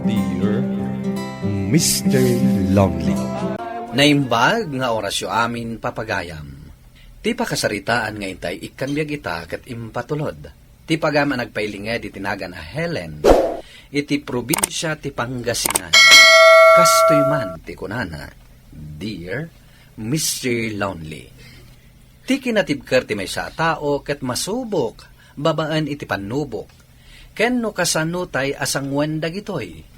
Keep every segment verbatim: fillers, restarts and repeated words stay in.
Dear Mister Lonely. Naimbag nga orasyo amin, papagayam. Ti pakasaritaan nga intay ikkan biag ita ket impatulod ti pagayam a nagpailinged iti nagan a Helen iti probinsia ti Pangasinan. Kastoy man ti kunana, Dear Mister Lonely. Ti kinatibker ti maysa a tao ket masubok babaen iti pannubok, ken no kasano tay a sanguen dagitoy.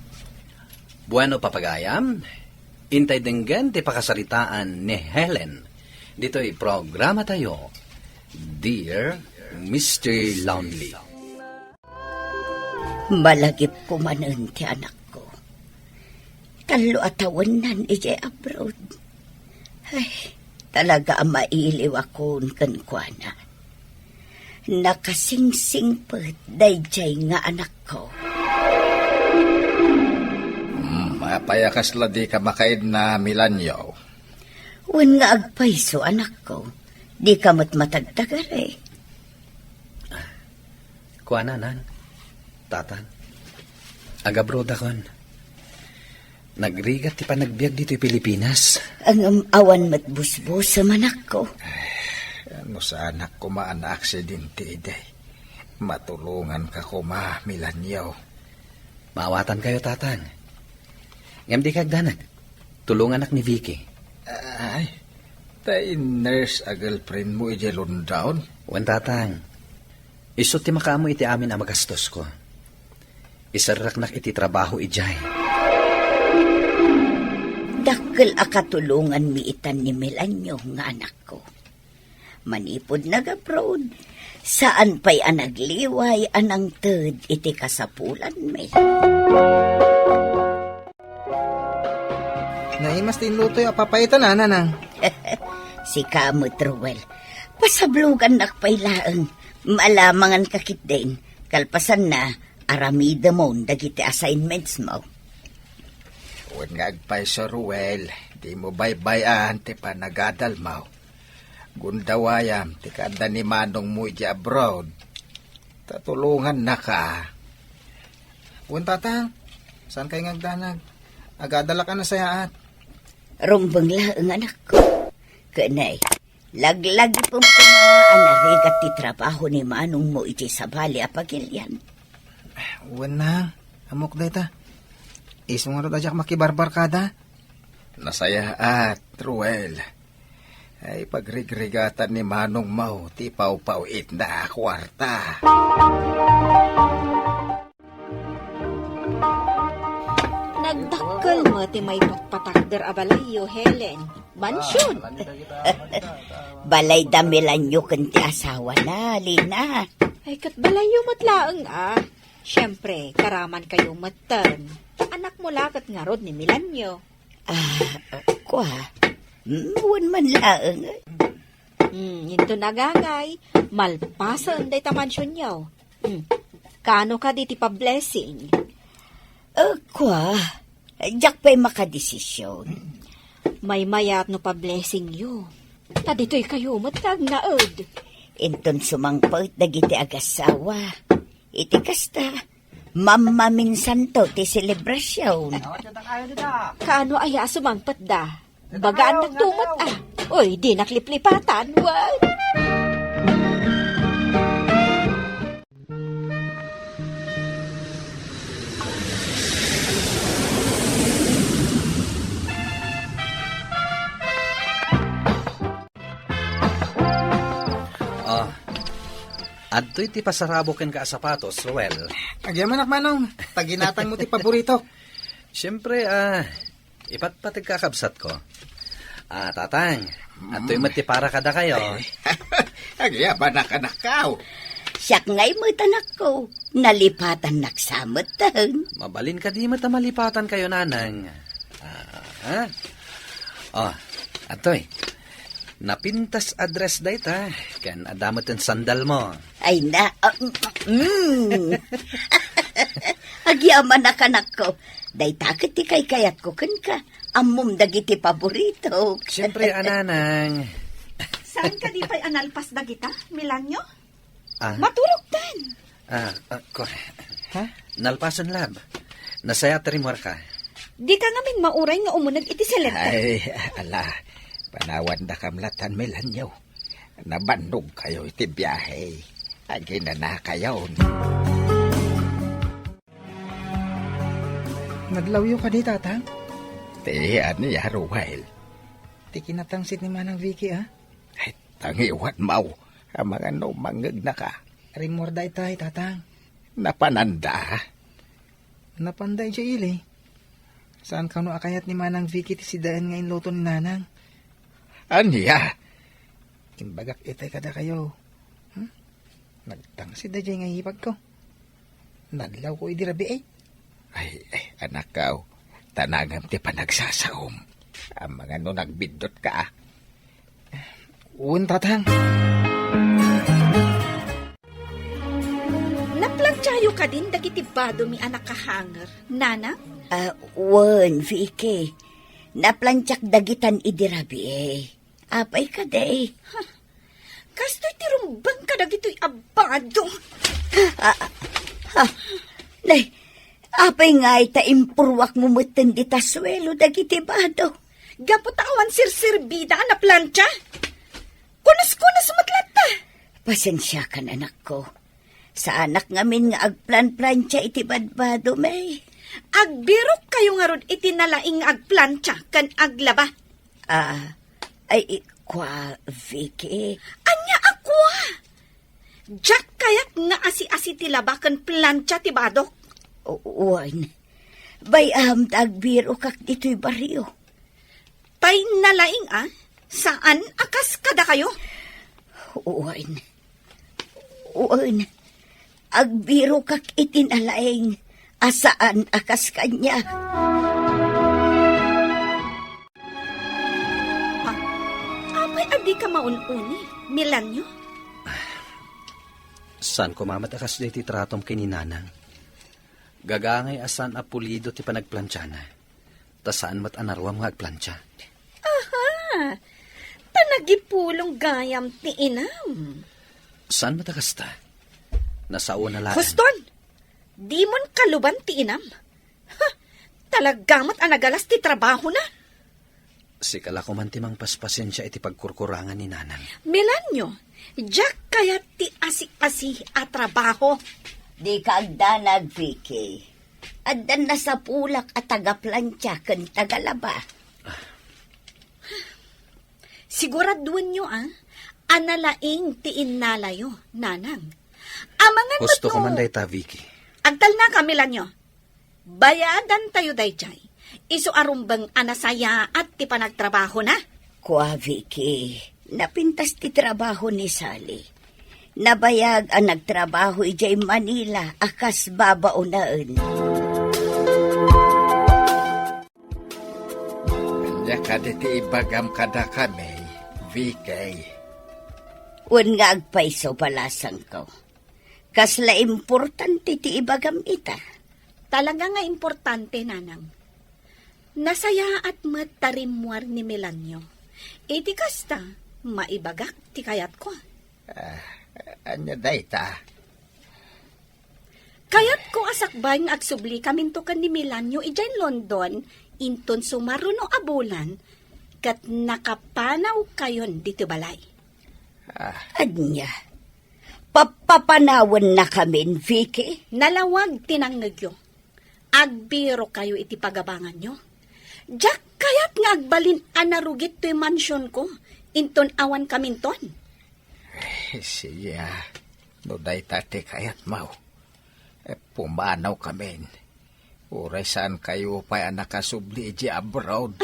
Bueno, papagayam, intay denggen ti pakasaritaan ni Helen ditoy programa tayo, Dear Mister Lonely. Malagipko manen ti anakko. Tallo a tawennan idiay abroad. Ay, talaga a mailiwakon kenkuana. Nakasingsingpet daydiay nga anakko. Hmm, apay a kasla dika makaidna, Milanyo? Wen nga agpayso, anakko. Dika met matagtagari. Kuana, Nan, Tatang, agabrodakon. Nagrigat ti panagbiag ditoy Pilipinas. Ngem awan met busbusem, anakko. Ay, no saanak koma a naaksidente idi, matulonganka koma, Milanyo. Maawatankayo, Tatang. Ngem dika agdanag. Tulonganak ni Vicky. Ay, ta in-nurse a girlfriend mo idiay London? Wen, Tatang. Isu ti makaammo iti amin a magastosko. Iserreknak iti trabaho idiay. Dakkel a katulonganmi itan ni Milanyo nga anakko. Manipud nag-abroad, saan pay a nagliway a nangted iti kasapulanmi. Naimas ti inlutoyo a papaitan, a, Nanang. Sika met, Ruel. Pasablogannak pay laeng. Maalamanganka ketdin. Kalpasanna, aramidemon dagiti assignments mo. Wen nga agpayso, Ruel, dimo baybay-an ti panagadalmo. Gundawayam ti kaadda ni manongmo idiay abroad. Ta tulongannaka. Wen, Tatang, saankay nga agdanag? Agadalak a nasayaat. Rumbeng laeng, anakko. Ken, laglagipem koma a narigat ti trabaho ni manongmo idiay sabali a pagilian. Wen, Nang, ammok dayta. Isu ngarud a diak makibarbarkada. Nasayaat, Ruel. Ay, pagrigrigatan ni manongmo ti pawpawitna a kuarta. Nagdakkel met ti maipatpatakder a balayyo, Helen. Mansion. Balay da Milanyo ken ti asawana, Lina. Ay, ket balayyo met laeng, a. Siempre, karamankayo metten. Anakmo la ket ngarud ni Milanyo. Ah, kua. Mm, wen man laeng. Hmm, inton agagay, malpasen dayta mansionyo. Hmm, kaano kadi ti pa-blessing? Ah, kua. Diak pay makadesisyon. Maymayat no pa-blessingyo. Ta ditoykayo met nga agnaed. Inton sumangpet dagiti agassawa. Iti kasta, mammaminsanto ti selebrasion. Kaano aya a sumangpetda? Bagaan nagtumet a. Oy, dinak liplipatan, wen. Ah, adtoy ti pasarabok kenka a sapatos, Ruel. Agyamanak, Manong. Ta ginatangmo ti paborito. Siempre, ah, ipatpategka a kabsatko. Ah, Tatang, adtoy met ti para kadakayo. Agyamanak, anakko. Siak ngay met, anakko. Nalipatannak sa metten. Mabalin kadi met a malipatankayo, Nanang. Ah, ha? Oh, adtoy. Napintas a dress dayta, ken adda met ti sandalmo. Ay na, ah, mm. Agyamanak, anakko. Dayta ket ti kaykayatko kenka. Ammom dagiti paborito. Siempre, a, Nanang. Saan kadi pay a nalpas dagita, Milanyo? Ah. Maturogtan. Ah, ah, ko-, ha? Nalpasen, love. Nasayaat ta rimmuarka. Dika ngamin mauray nga umuneg iti selekta. Ay, ala, panawandakam latan, Milanyo. Nabannogkayo iti biahe. Aginanakayon. Nadlawyo kadi, Tatang? Ti ania, Ruel? Ti kinatangsit ni Manang Vicky, a? Ay, tangiwan, Maw. Amangan no mangngegnaka. Rimmuarda itay, Tatang. Napananda? Napanda idiay ili. Saan kano a kayat ni Manang Vicky ti sidaen nga inluto ni Nanang? Ania? Imbagak itay kadakayo. Hmm? Nagtangsit daydiay nga ipagko. Nadlawko idi rabii. Ay, ay, anakko, tanangem ti panagsasaom. Amangan no nagbiddotka. Wen, Tatang. Naplantiayo kadin dagiti badomi a nakahanger, Nanang? Ah, wen, Vicky. Naplantiak dagitan idi rabii. Apay kadi? Kastoy ti rumbeng kadagitoy a bado. Ah, ah, ah. Nay, apay ngay ta impurruakmo metten dita suelo dagiti bado? Gapu ta awan serserbida a naplantia. Kunos-kunos met latta. Pasensiakan, anakko. Saanak ngamin nga agplanplantia iti badbadomi. Agbirokkayo ngarud iti nalaing nga agplantia ken aglaba. Ah, ay, i-, kua, Vicky. Ania a kua? Diak kayat nga asi-asi ti laba ken plantia ti badok. O-, wen. Bay-am ta agbirokak ditoy barrio. Tay nalaing a, saan a kas kadakayo? Wen. Wen. Agbirokak iti nalaing a saan a kas kaniak. Ha? Apay a dika maun-uni, Milanyo? Saan koma met a kasdiay ti tratom ken ni Nanang. Gagangay a saan a pulido ti panagplantiana. Ta saan met a naruam nga agplantia. Aha! Ta nagipulong gayam ti inam. Saan met a kasta? Nasaona laeng. Huston! Dimon kaluban ti inam. Ha! Talaga met a nagalas ti trabahona. Sika la koman ti mangpaspasensia iti pagkurkurangan ni Nanang. Milanyo, diak kayat ti asi-asi a trabaho. Dika agdanag, Vicky. Addan nasapulak a tagaplantia ken tagalaba. Siguraduenyo, a, a nalaing ti innalayo, Nanang. Amangan met no. Husto koman dayta, Vicky. Agtalnaka, Milanyo. Bayadantayo daydiay. Isu a rumbeng a nasayaat ti panagtrabahona. Kua, Vicky, napintas ti trabaho ni Sally. Nabayag a nagtrabaho idiay Manila a kas babaonen. Ania kadi ti ibagam kadakami, Vicky? Wen nga agpayso, balasangko. Kasla importante ti ibagam ita. Talaga nga importante, Nanang. Nasayaat met ta rimmuar ni Milanyo. Iti kasta, maibagak ti kayatko. Ah, ania dayta? Kayatko a sakbay nga agsublikaminto ken ni Milanyo idiay London, inton sumaruno a bulan, ket nakapanawkayon ditoy balay. Ah. Ania? Pappapanawennakamin, Vicky? Nalawag ti nangngegyo. Agbirokayo iti pagabanganyo. Diak kayat nga agbalin a narugit toy mansionko, inton awan kaminton. Ay, sige, a. No dayta ti kayatmo, eh, pumanawkamin. Uray saankayo pay a nakasubli idiay abroad.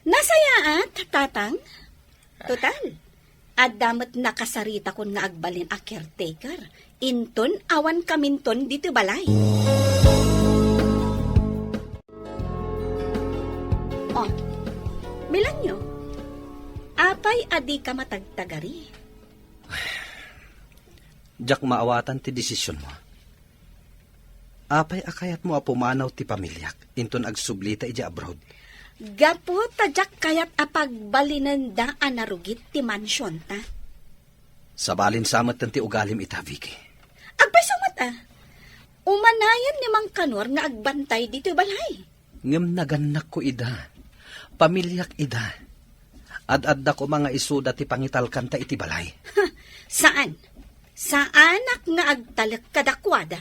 Nasayaat, Tatang. Total, adda met nakasaritakon nga agbalin a caretaker. Inton awan kaminton ditoy balay. Oh, Milanyo, apay a dika matagtagari? Diak maawatan ti desisionmo. Apay a kayatmo a pumanaw ti pamiliak inton agsublita idiay abroad? Gapu ta diak kayat a pagbalinenda a narugit ti mansionta. Sabalin sa metten ti ugalim ita, Vicky. Agpayso met, a. Umanayen ni Mang Kanor nga agbantay ditoy balay. Ngem nagannakko ida. Pamiliak ida. Ad-adda koma nga isuda ti pangitalkanta iti balay. Saan. Saanak nga agtalek kadakuada.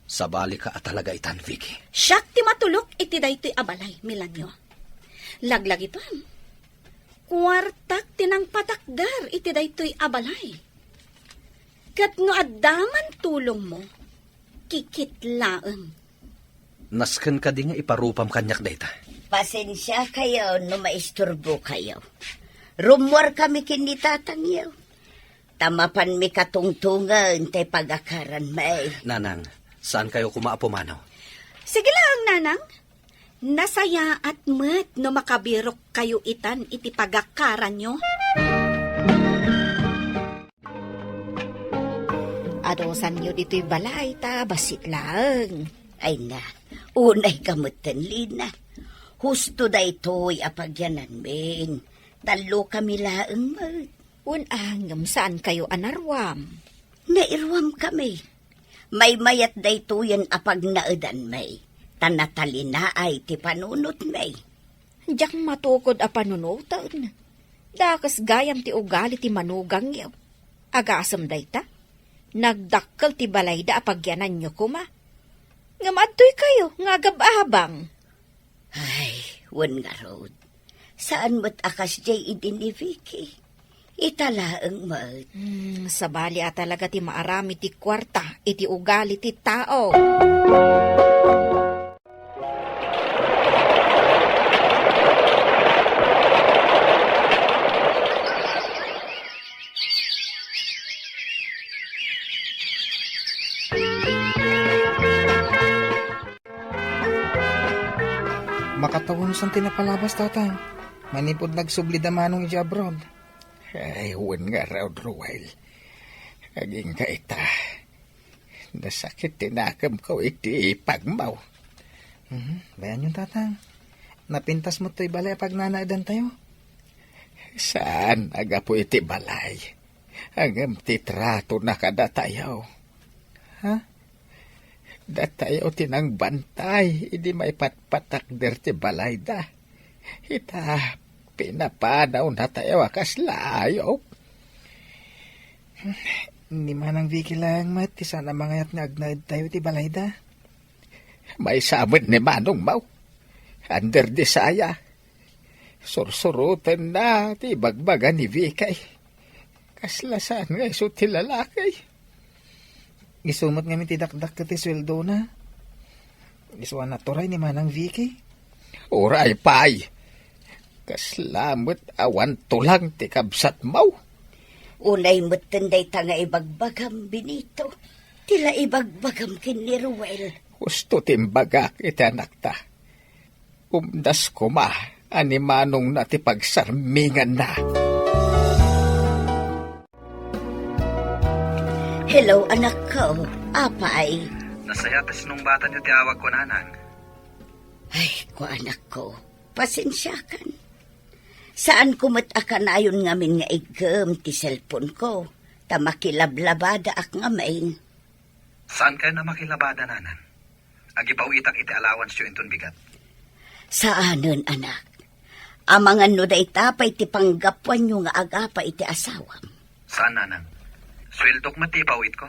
Sabalika a talaga itan, Vicky. Siak ti matulok iti daytoy a balay, Milanio. Laglagipem, kuartak ti nangpatakder iti daytoy a balay. Ket no adda man tulongmo, kikit laeng. Nasken kadi nga iparupam kaniak dayta? Pasensiakayo no maisturbokayo. Rummuarkami ken ni tatangyo. Ta mapanmi katungtongen ti pagakaranmi. Nanang, saankayo koma a pumanaw? Sige laeng, Nanang. Nasayaat met no makabirokkayo itan iti pagakaranyo. Adusanyo ditoy balay ta bassit laeng. Ay na, unayka metten, Lina. Husto daytoy a pagyananmin. Tallokami laeng met. Wen a, ngem saankayo a naruam? Nairuamkami. Maymayat daytoyen a pagnaedanmi, ta natalinaay ti panunotmi. Diak matukod a panunoten. Dakes gayam ti ugali ti manugangyo. Agasem dayta, nagdakkel ti balayda a pagyananyo koma. Ngem adtoykayo nga agab-abang. Ay, wen ngarud. Saan met a kasdiay idi ni Vicky. Ita laeng met. Hmm, sabali a talaga ti maaramid ti kuarta iti ugali ti tao. Makatawensan ti napalabas, Tatang, manipud nagsubli da Manong idiay abroad. Ay, wen ngarud, Ruel. Agingga ita. Nasakit ti nakemko iti ipagmo. Mhm, bayanyon, Tatang. Napintas met toy balay a pagnanaedantayo? Saan a gapu iti balay. Ngem ti tratona kadatayo. Ha? Datayo ti nangbantay idi maipatpatakder ti balayda. Ita, pinapanawnatayo a kasla ayup. Ni Manang Vicky laeng met ti saan a mangayat nga agnaedtayo ti balayda. Maysa met ni manongmo, Ander Disaya. Sursurotenna ti ibagbaga ni Vicky. Kasla saan nga isu ti lalaki. Isu met ngamin ti dakdakkel ti sueldona. Isu a naturay ni Manang Vicky. Uray pay. Kasla met awan tulang ti kabsatmo. Unay metten dayta nga ibagbagam, Benito. Ti la ibagbagam ken ni Ruel. Husto ti imbagak iti anakta. Umdas koma a ni manongna ti pagsarminganna. Hello, anakko. Apay? Nasayaat a sinungbatanyo ti awagko, Nanang. Ay, kua, anakko. Pasensiakan. Saanko met a kanayon ngamin nga iggem ti cellphone-ko, ta makilablabadaak ngamin. Saankayon a makilabada, Nanang? Agipaw-itak iti allowanceyo inton bigat. Saanen, anak. Amangan no dayta pay ti panggapuanyo nga agapa iti asawam. Saan, Nanang. Sueldok met ti ipaw-itko.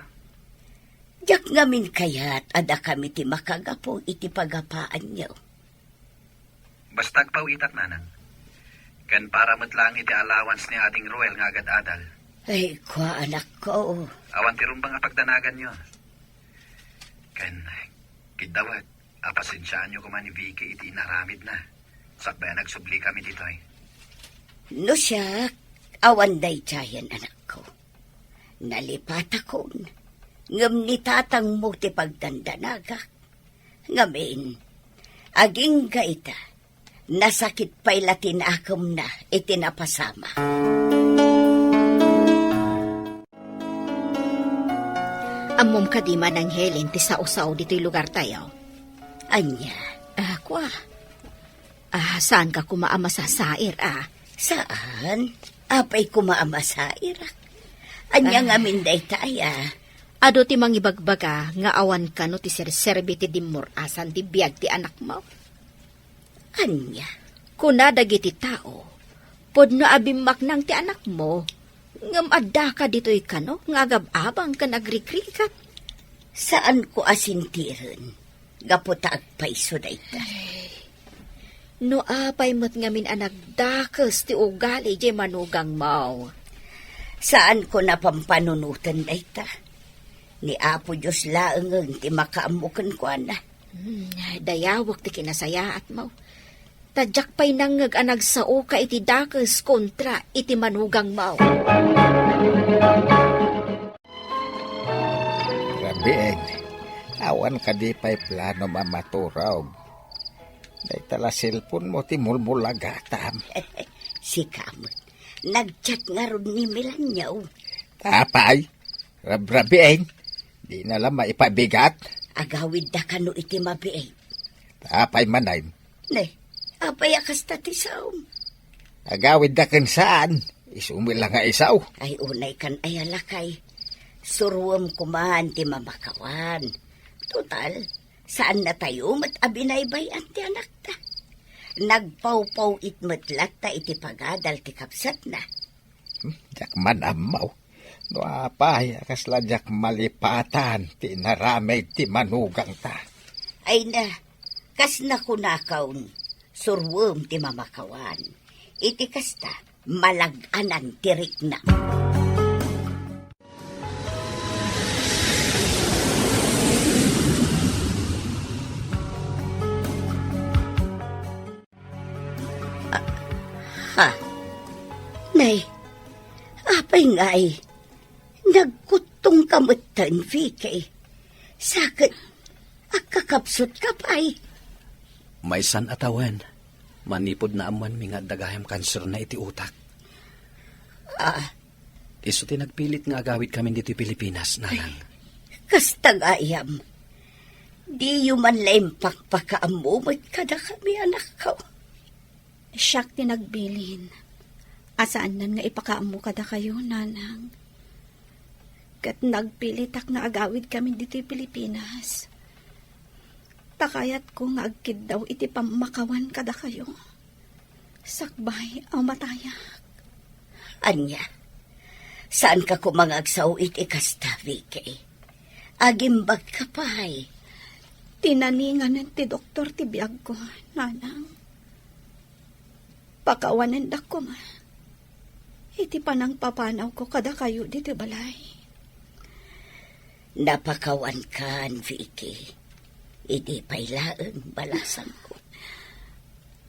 Diak ngamin kayat a dakami ti makagapu iti pagapaanyo. Basta agpaw-itak, Nanang. Ken para met laeng iti allowance ni Ading Ruel nga agad-adal. Ay, kua, anakko. Awan ti rumbeng a pagdanaganyo. Ken, kidawat, a pasensiaanyo koma ni Vicky iti inaramidna. Sakbay a nagsublikami ditoy. No siak, awan daydiayen, anakko. Nalipatakon, ngem ni tatangmo ti pagdandanagak. Ngamin, agingga ita, nasakit pay la ti nakemna iti napasamak. Ammom kadi, Manang Helen, ti sao-sao ditoy lugartayo? Ania? Ah, kua. Ah, saanka koma a masasair, ah? Saan? Apay koma a masairak? Ania ngamin dayta, aya? Adu ti mangibagbaga nga awan kano ti serserbi ti dimmur-asan ti biag ti anakmo. Ania? Kuna dagiti tao, pudno a bimmaknang ti anakmo, ngem addaka ditoy kano nga agab-abang ken agrikrigat. Saanko a sintiren, gapu ta agpayso dayta. No apay met ngamin a nagdakes ti ugali diay manugangmo. Saanko a pampanunoten dayta. Ni Apo Dios laengen ti makaammo kenkuana. Hmm, dayawek ti kinasayaatmo. Ta diak pay nangngeg a nagsaoka iti dakes kontra iti manugangmo. Rabiin, awan kadi pay planom a maturog? Dayta la cellphone mo ti mulmulagatam. Sika met. Nag-chat ngarud ni Milanyo. Apay, rabrabiin, dina la maipabigat. Agawidda kano iti mabiit. Apay manen? Ne, apay a kasta ti saom? Agawidda ken saan, isu met la nga isaw. Ay, unay kan aya lakay. Suruem koman ti mamakawan. Total, saan natayo met a binaybay-an ti anakta. Nagpawpaw-it met latta iti pagadal ti kabsatna. Hmm, diak man ammo. No apay a kasla diak malipatan ti inaramid ti manugangta. Ay na, kas nakunakon, suruem ti mamakawan. Iti kasta, malag-anan ti riknam. Ha? Nay, apay ngay? Nagkuttong ka metten, Vicky. Saket, agkakabsut ka pay. Maysan a tawen, manipud naammoanmi nga adda gayam kanserna iti utak. Ah. Isu ti nagpilit nga agawidkamin ditoy Pilipinas, nanang. Kasta gayam. Diyo man la impakpakaammo met kadakami, anakko. Siak ti nagbilin a saannan nga ipakaammo kadakayo, nanang. Ket nagpilitak nga agawidkamin ditoy Pilipinas. Ta kayatko nga agkiddaw iti pammakawan kadakayo. Sakbay a matayak. Ania? Saanka koma nga agsao iti kasta, Vicky? Agimbagka pay. Tinaningan ti doktor ti biagko, nanang. Pakawanendak koma iti panangpapanawko kadakayo ditoy balay. Napakawankan, Vicky. Idi pay laeng balasangko.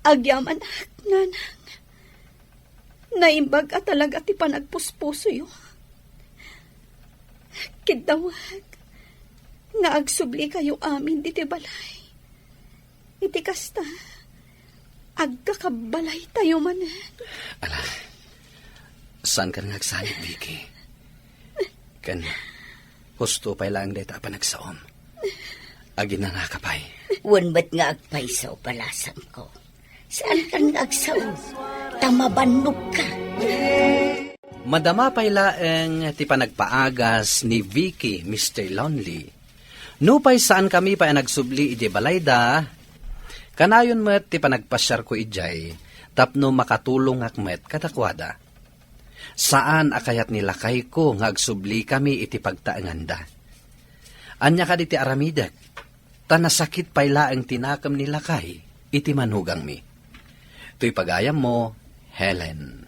Agyamanak, nanang. Naimbag a talaga ti panagpuspusoyo. Kiddawek nga agsublikayo amin ditoy balay. Iti kasta, agkakabbalaytayo manen. Ala, saankan nga agsanit, Vicky? Ken, husto pay laeng dayta a panagsaom. Aginanaka pay. Wen met nga agpayso, balasangko. Saankan nga agsao, ta mabannogka. Madama pay laeng ti panagpaagas ni Vicky, Mister Lonely. Nupay saankami pay a nagsubli idiay balayda, kanayon met ti panagpasiarko idiay tapno makatulongak met kadakuada. Saan a kayat ni lakayko nga agsublikami iti pagtaenganda. Ania kadi ti aramidek? Ta nasakit pay laeng ti nakem ni lakay iti manugangmi. Toy pagayammo, Helen.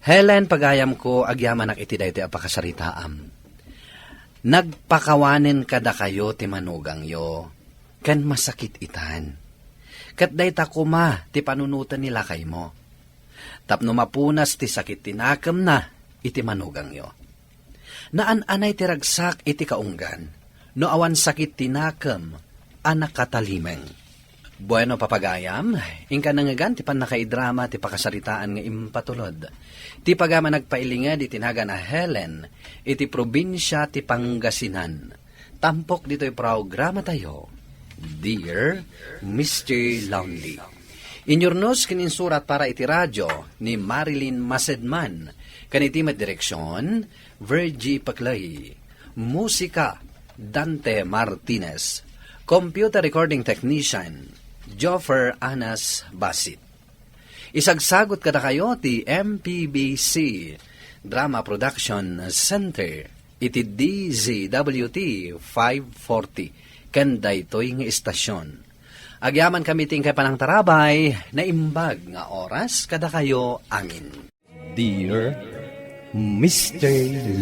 Helen, pagayamko, agyamanak iti daytoy a pakasaritaam. Nagpakawanen kadakayo ti manugangyo, ken masakit itan. Ket dayta koma ti panunoten ni lakaymo. Tapno mapunas ti sakit ti nakemna iti manugangyo. Naan-anay ti ragsak iti kaunggan, no awan sakit ti nakem a nakatalimeng. Bueno, papagayam, inka nangngegan ti pannakaidrama ti pakasaritaan nga impatulod. Ti pagayam a nagpailinged iti nagan a Helen, iti probinsia ti Pangasinan. Tampok ditoy programatayo, Dear Mister Lonely. Inyurnos ken insurat para iti radio ni Marilyn Masedman, ken iti met direksion, Virgie Paclay. Musika, Dante Martinez. Computer recording technician, Joffer Anas Basit. Isagsagut kadakayo ti M P B C Drama Production Center iti D Z W T five forty ken daytoy nga istasyon. Agyamankami ti inkay panangtarabay, naimbag nga oras kadakayo amin. Dear Mister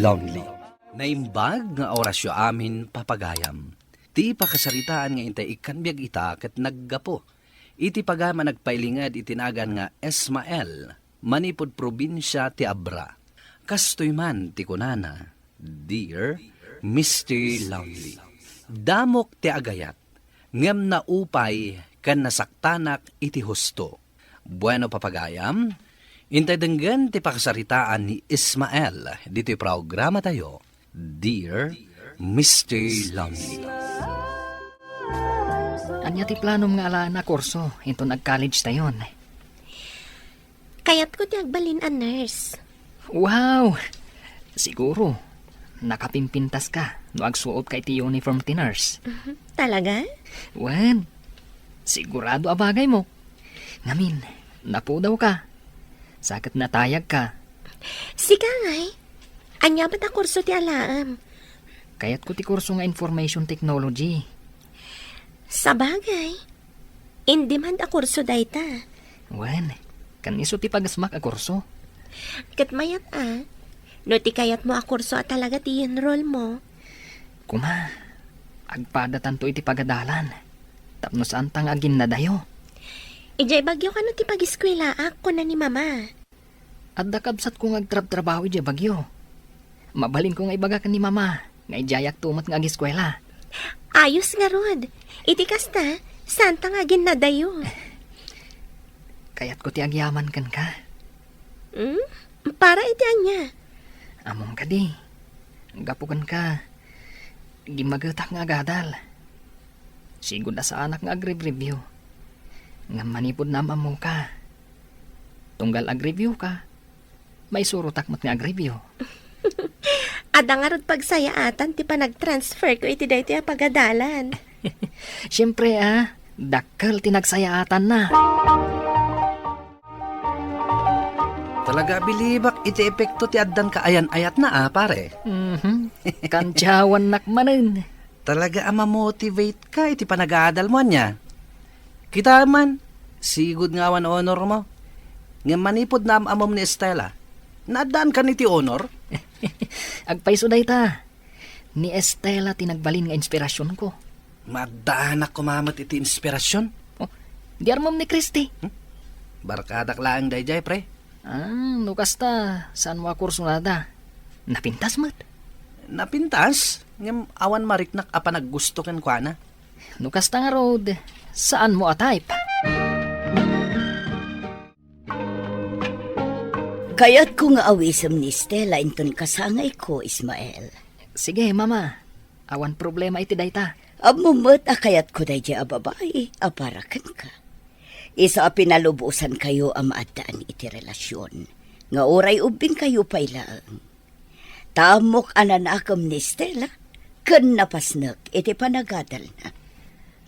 Lonely. Naimbag nga orasyo amin, papagayam. Ti pakasaritaan nga intay ikkan biag ita ket naggapu iti pagayam a nagpailinged iti nagan nga Ismael manipud probinsia ti Abra. Kastoy man ti kunana, Dear Mister Lonely, damok ti agayat, ngem naupay ken nasaktanak iti husto. Bueno, papagayam, intay denggen ti pakasaritaan ni Ismael ditoy programatayo, Dear Mister Lonely. Ania ti planom nga alaen a kurso inton ag-college tayon? Kayatko ti agbalin a nurse. Wow! Siguro, nakapimpintas ka no agsuot ka iti uniform ti nurse. Mhm. Talaga? Wen, sigurado a bagay mo. Ngamin, napudaw ka. Sa ket natayag ka. Sika ngay, ania met a kurso ti alaem? Kayatko ti kurso nga information technology. Sabagay, in-demand a kurso dayta. Wen, kan isu ti pagasmak a kurso. Ket mayat a, no ti kayatmo a kurso a talaga ti i-enroll mo. Kuma, agpadatanto iti pagadalan. Tapno saanta nga aginnadayo. Idiay Baguio kano ti pagiskwelaak, kuna ni Mama. Adda kabsatko nga agtrabtrabaho idiay Baguio. Mabalinko nga ibaga ken ni Mama nga idiayakto met nga agiskwela. Ayos ngarud. Iti kasta, saanta nga aginnadayo. Kayatko ti agyaman kenka. Hmm? Para iti ania? Ammom kadi, gapu kenka, gimmagetak nga agadal. Sigud a saanak nga agribribio. Ngem manipud naam-ammoka, tunggal agribiuka, maisurotak met nga agribio. Adda ngarud pagsayaatan ti panagtransferko iti daytoy a pagadalan. Siempre, a, dakkel ti nagsayaatanna. Talaga a bilibak iti epekto ti addan kaayan-ayatna, a, pare. Mhm. Kantyawannak manen. Talaga a mamotivate ka iti panagadalmo, ania? Kita man, sigud nga awan honor mo. Ngem manipud naam-ammom ni Estela, naaddaankan iti honor? Agpayso dayta. Ni Estela ti nagbalin nga inspirasionko. Maaddanak koma met iti inspirasion. Oh, di armem ni Christy? Hmm? Barkadak laeng daydiay, pre. Ah, no kasta, saanmo a kurso nada? Napintas met. Napintas? Ngem awan mariknak a panaggusto kenkuana. No kasta ngarud, saanmo a type? Kayatko nga awisem ni Stella inton kasangayko, Ismael. Sige, Mama. Awan problema iti dayta. Ammom met a kayatko daydiay a babai a para kenka. Isu a pinalubosankayo a maaddaan iti relasion, nga uray ubbingkayo pay laeng. Ta ammok a nanakem ni Stella ken napasnek iti panagadalna.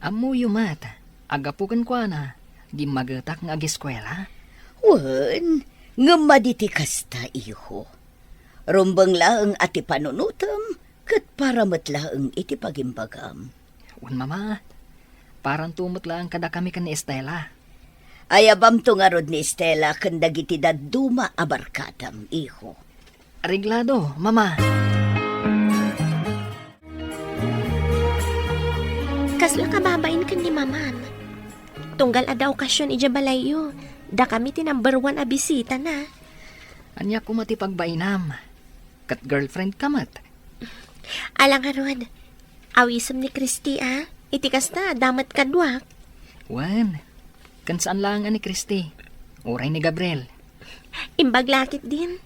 Ammoyo met a gapu kenkuana, gimmagetak nga ageskuela? Wen, ngem madi ti kasta, iho. Rumbeng laeng a ti panunotem ket para met laeng iti pagimbagam. Wen, Mama, paranto met laeng kadakami ken ni Estela. Ayabamto ngarud ni Estela ken dagiti dadduma a barkadam, iho. Reglado, Mama. Kasla kababain ken ni Mamam. Tunggal adda okasion idiay balayyo, dakami ti number one a bisitana. Ania koma ti pagbainam? Ket girlfriend ka met. Ala ngarud, awisem ni Christy a, iti kasta, adda met kaduak. Wen, ken saan laeng a ni Christy, uray ni Gabriel. Imbag la ketdin,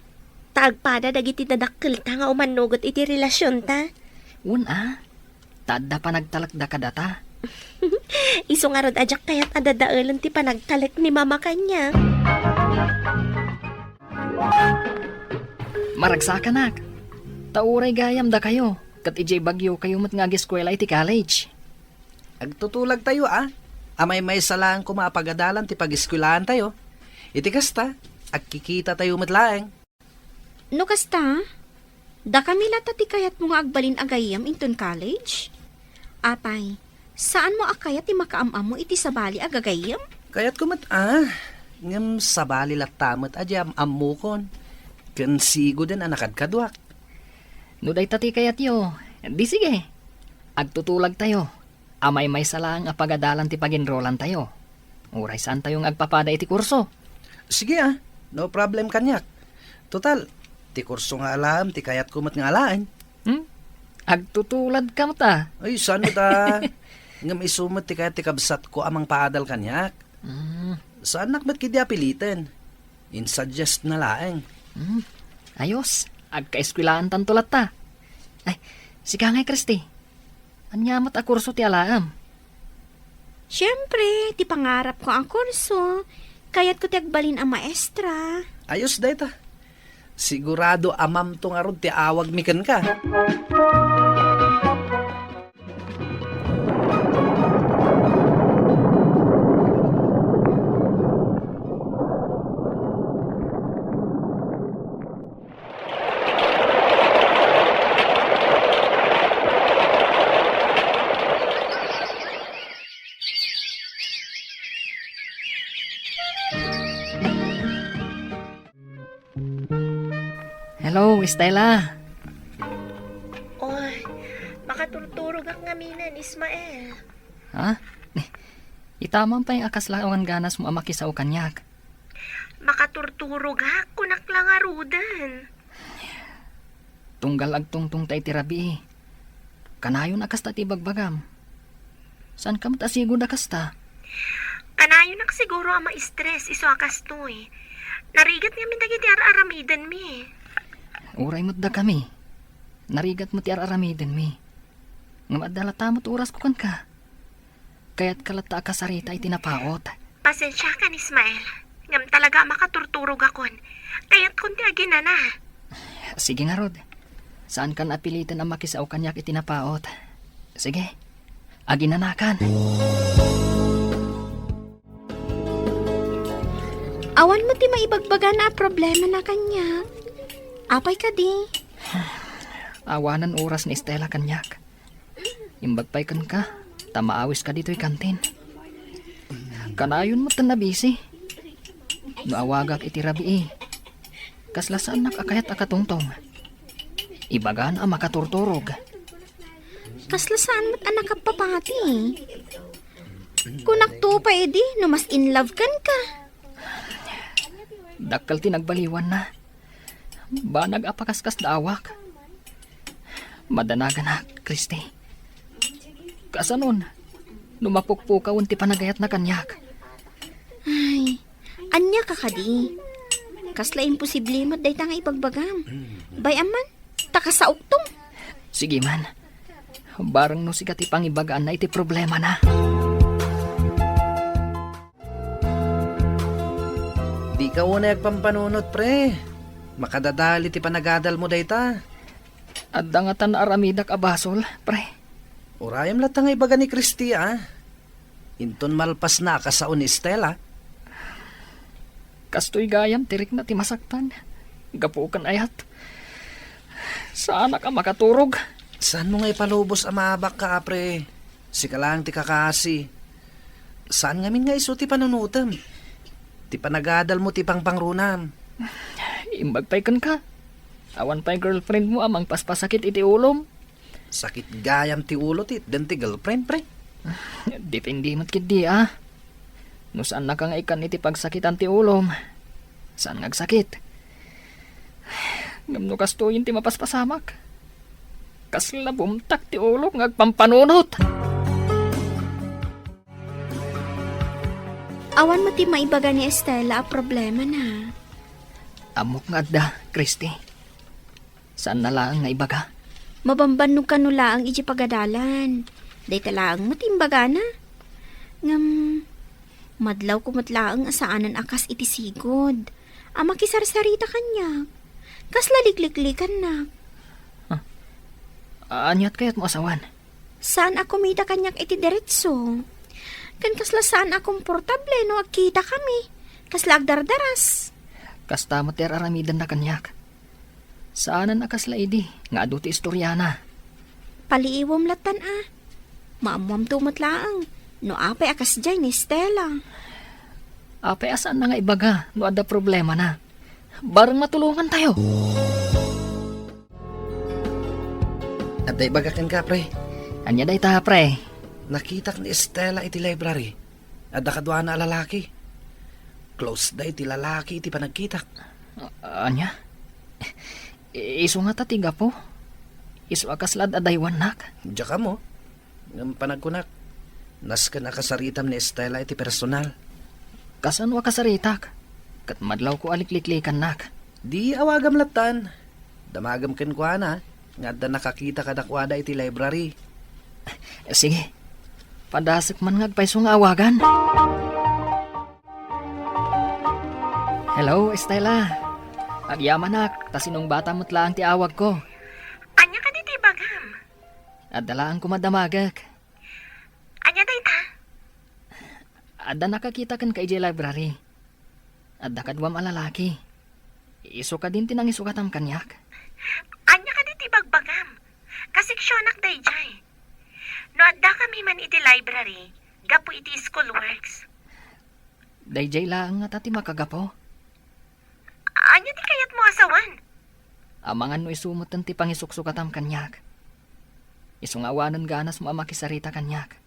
ta agpada dagiti dadakkelta nga umannugot iti relasionta. Wen a, ta adda panagtalekda kadata. Isu ngarud a diak kayat a dadaelen ti panagtalek ni Mama kaniak. Maragsakanak, ta uray gayam dakayo, Ket idiay Baguio kayo met nga ageskuela iti college. Agtutulagtayo, a. Amaymaysa laeng koma a pagadalan ti pageskuelaantayo. Iti kasta, agkikitatayo met laeng. No kasta, dakami latta ti kayatmo nga agbalin a gayyem inton college? Apay, saanmo a kayat ti makaam-ammo iti sabali a gagayyem? Kayatko met, a. Ngem sabali latta met a di am-ammokon. Ken sigoden a nakadkaduak. No dayta ti kayatyo, di sige. Agtutulagtayo. Amaymaysa laeng a pagadalan ti paginrolantayo. Uray saantayo nga agpapada iti kurso. Sige, a. No problem kaniak. Total, ti kurso nga alaem ti kayatko met nga alaen. Hmm? Agtutuladka met, a. Ay, saan met, a? Ngem isu met ti kayat ti kabsatko a mangpaadal kaniak. Hmm. Saannak met ketdi a piliten. Insuggest na laeng. Hmm. Ayos. Agkaeskuelaantanto latta. Ay, sika ngay, Christy. Ania met a kurso ti alaem? Siempre, ti pangarapko a kurso. Kayatko ti agbalin a maestra. Ayos dayta. Sigurado a mamto ngarud ti awagmi kenka. Hello, Estela. Oy, makaturturogak ngaminen, Ismael. Ha? Ita man pay a kasla awan ganasmo a makisao kaniak. Makaturturogak, kunak la ngaruden. Tunggal agtungtongta iti rabii. Kanayon a kasta ti ibagbagam. Saanka met a sigud a kasta? Kanayonak siguro a ma-stress isu a kastoy. Narigat ngamin dagiti ar-aramidenmi. Uray met dakami. Narigat met ti ar-aramidenmi. Ngem adda latta met orasko kenka. Kayatka latta a kasarita iti napaut. Pasensiakan, Ismael. Ngem talaga a makaturturogakon. Kayatkon ti aginana. Sige ngarud. Saankan a piliten a makisao kaniak iti napaut. Sige. Aginanakan. Awan met ti maibagbagana a problemana kaniak. Apay kadi? Awanen oras ni Estela kaniak. Imbag pay kenka, ta maawiska ditoy kantin. Kanayon met a busy. No awagak iti rabii, kasla saannak a kayat a katungtong. Ibagana a makaturturog. Kasla saan met a nakapapati. Kunakto pay idi no mas in love kenka. Dakkel ti nagbaliwanna. Banag a pakaskas da awak. Madanaganak, Christy. Kasanon, no mapukpukawen ti panagayatna kaniak? Ay, ania ka kadi? Kasla imposible met dayta nga ibagbagam. Bay-am man, ta kasaokto. Sige man. Bareng no sika ti pangibagaanna iti problemana. Dika unay agpampanunot, pre. Makadadali ti panagadalmo dayta. Adda ngatan aramidak a basol, pre. Urayem latta nga ibaga ni Christy, a. Inton malpasna a kasao ni Estela. Kastoy gayam ti rikna ti masaktan. Gapu ken ayat. Saanak a makaturog. Saanmo nga ipalubos a maabakka, a, pre? Sika laeng ti kakasi. Saan ngamin nga isu ti panunotem? Ti panagadalmo ti pangpangronam. Imbag pay kenka. Awan pay girlfriendmo a mangpaspasakit iti ulom. Sakit gayam ti ulo ti itden ti girlfriend, pre. Depende met ketdi, a. No saannaka nga ikkan iti pagsakitan ti ulom, saan nga agsakit. Ngem no kastoyen ti mapaspasamak, kasla bumtak ti ulok nga agpampanunot. Awan met ti maibaga ni Estela a problemana. Ammok nga adda, Christy. Saanna laeng nga ibaga. Mabambannog kano laeng iti pagadalan. Dayta laeng met imbagana. Ngem, madlawko met laeng a saanen a kas iti sigud a makisarsarita kaniak. Kasla likliklikannak. Ah. Ania ti kayatmo a sawen? Saan a kumita kaniak iti diretso. Ken kasla saan a komportable no agkitakami. Kasla agdardaras. Kasta met ti ar-aramidenna kaniak. Saanen a kasla idi nga adu ti istoriana. Paliiwem lattan a. Maammoamto met laeng no apay a kasdiay ni Stella. Apay a saanna nga ibaga no adda problemana. Bareng matulongantayo. Adda ibaga kenka, pre. Ania dayta, pre? Nakitak ni Stella iti library. Adda kaduana a lalaki. Close da iti lalaki iti panagkitak. A-, ania? I-, isu ngata ti gapu? Isu a kasla ad-adaywannak? Diak ammo. Ngem panagkunak, nasken a kasaritam ni Stella iti personal. Kasano a kasaritak? Ket madlawko a likliklikannak. Di awagam lattan. Damagem kenkuana nga adda nakakita kadakuada iti library. Sige. Padasek man nga agpayso nga awagan. Hello, Stella. Agyamanak, ta sinungbatam met laeng ti awagko. Ania kadi ti ibagam? Adda laeng koma damagek. Ania dayta? Adda nakakita kenka idiay library. Adda kaduam a lalaki. Isu kadin ti nangisukatam kaniak. Ania kadi ti bagbagam? Kaseksionak daydiay. No addakami man iti library, gapu iti school works. Daydiay laeng ngata ti makagapu. Ania ti kayatmo a sawen? Amangan no isu metten ti pangisuksukatam kaniak. Isu nga awanen ganasmo a makisarita kaniak.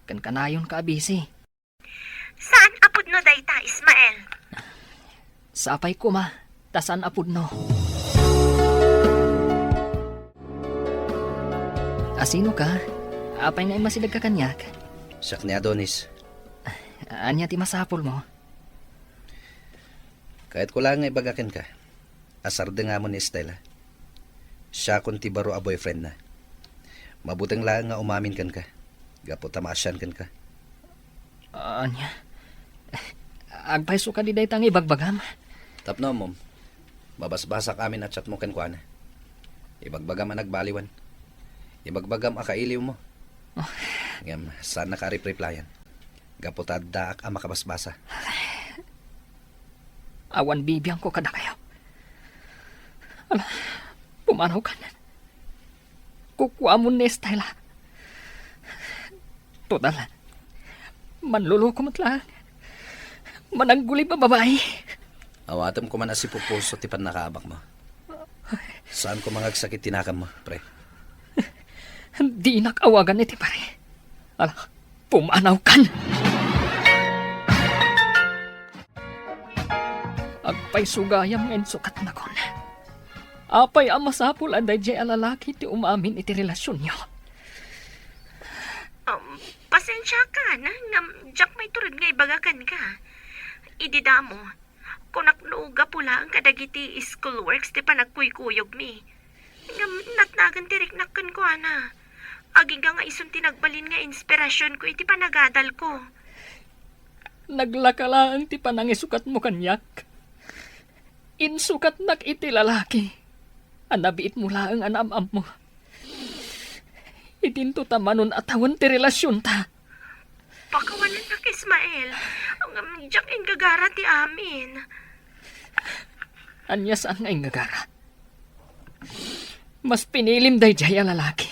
Ken kanayonka a busy. Saan a pudno dayta, Ismael? Sapay koma, ta saan a pudno. Asino ka? Apay nga immasidegka kaniak? Siak ni Adonis. Ania ti masapulmo? Kayatko laeng nga ibaga kenka a sardengamon ni Stella. Siakon ti baro a boyfriendna. Mabuteng laeng nga umamin kenka, gapu ta maasian kenka. Ania? Agpayso kadi dayta nga ibagbagam? Tapno ammom, mabasbasak amin a chatmo kenkuana. Ibagbagam a nagbaliwan. Ibagbagam a kailiwmo. Oh. Ngem saannaka a rip-replyan, gapu ta addaak a makabasbasa. Awan bibiangko kadakayo. Ala, pumanawkan. Kukuamon ni Stella. Total, manloloko met laeng. Mananggulib a babai. Awatem koma a sipupuso ti pannakaabakmo. Saan koma nga agsakit ti nakemmo, pre. Dinak awagan iti pare. Ala, pumanawkan. Agpayso gayam nga insukatnakon. Apay a masapul a daydiay a lalaki ti umamin iti relasionyo? Um, pasensiakan, ngem diak maitured nga ibaga kenka. Idi damo, kunak no gapu laeng kadagiti school works ti panagkuykuyogmi. Ngem natnagan ti riknak kenkuana. Agingga nga isun ti nagbalin nga inspirasionko iti panagadalko. Naglaka laeng ti panangisukatmo kaniak. Insukatnak iti lalaki a nabiitmo laeng a naam-ammo. Idinto ta manon a tawen ti relasionta. Pakawanennak, Ismael. Ngem diak inggagara ti amin. Ania saan nga inggagara? Mas pinilim daydiay a lalaki.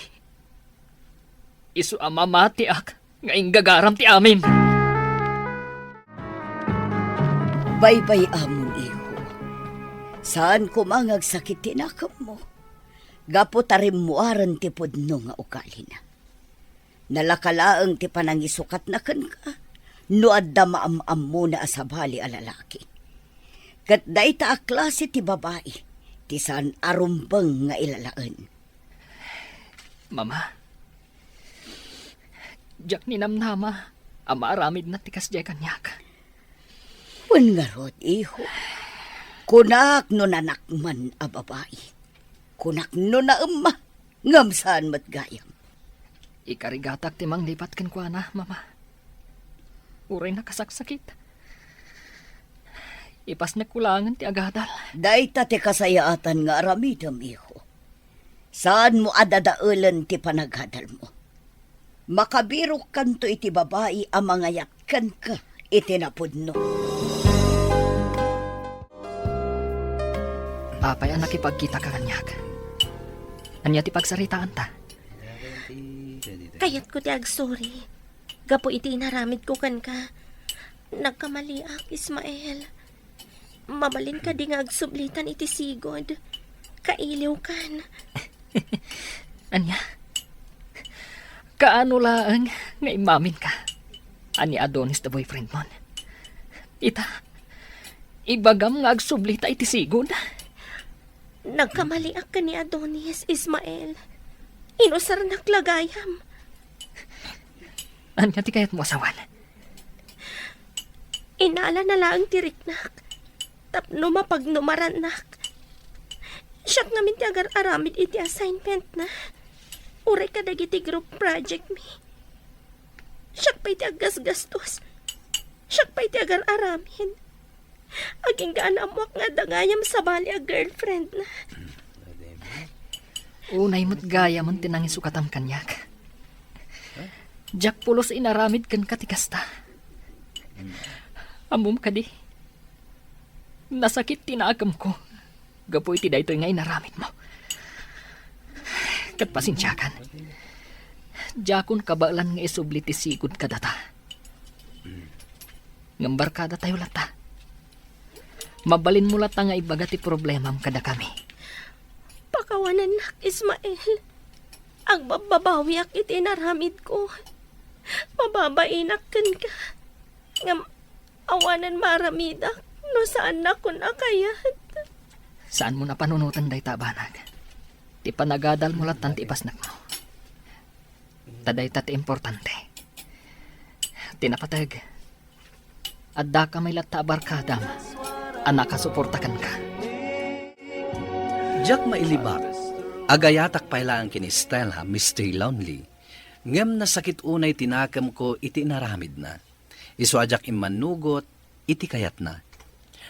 Isu a mamatiak nga inggagaram ti amin. Baybay-amon, iho. Saan koma nga agsakit ti nakemmo. Gapu ta rimmuaren ti pudno nga ugalina. Nalaka laeng ti panangisukatna kenka no adda maam-ammona a sabali a lalaki. Ket dayta a klase ti babai ti saan a rumbeng nga ilalaen. Mama, diak ninamnama a maaramidna ti kasdiay kaniak. Wen ngarud, iho, kunak no nanakman a babai. Kunak no naemma, ngem saan met gayam. Ikarigatak ti manglipat kenkuana, Mama. Uray nakasaksakit. Ipasnek ko laengen ti agadal. Dayta ti kasayaatan nga aramidem, iho. Saanmo a dadaelen ti panagadalmo. Makabirokkanto iti babai a mangayat kenka iti napudno. Apay a nakipagkitaka kaniak? Ania ti pagsaritaanta? Kayatko ti agsori gapu iti inaramidko kenka. Nagkamaliak, Ismael. Mabalin kadi nga agsublitan iti sigud? Kailiwkan. Ania? Kaano laeng nga immaminka a ni Adonis ti boyfriendmon? Ita, ibagam nga agsublita iti sigud? Nagkamaliak ken ni Adonis, Ismael. Inusarnak la gayam. Ania ti kayatmo a sawen? Inalana laeng ti riknak tapno mapagnumarannak. Siak ngamin ti agar-aramid iti assignmentna. Uray kadagiti group project mi. Siak pay ti aggasgastos. Siak pay ti agar-aramid. Agingga a naammoak nga adda gayam sabali a girlfriendna. Unay met gayam ti nangisukatam kaniak. Diak pulos inaramid kenka ti kasta. Ammom kadi, nasakit ti nakemko gapu iti daytoy nga inaramidmo. Ket pasensiakan. Diakon kabaelan nga isubli ti sigud kadata. Ngem barkadatayo latta. Mabalinmo latta nga ibaga ti problemam kadakami. Pakawanennak, Ismael. Agbabbabawiak iti inaramidko. Mababainak kenka. Ngem awanen maaramidak no saannakon a kayat. Saanmo a panunoten dayta a banag. Ti panagadalmo lattan ti ipasnekmo. Ta dayta ti importante. Ti napateg, addaka may latta a barkadam a nakasuporta kenka. Diak mailibak. Agayatak pay laeng ken Stella, Mister Lonely. Ngem nasakit unay ti nakemko iti inaramidna. Isu a diak immannugot iti kayatna.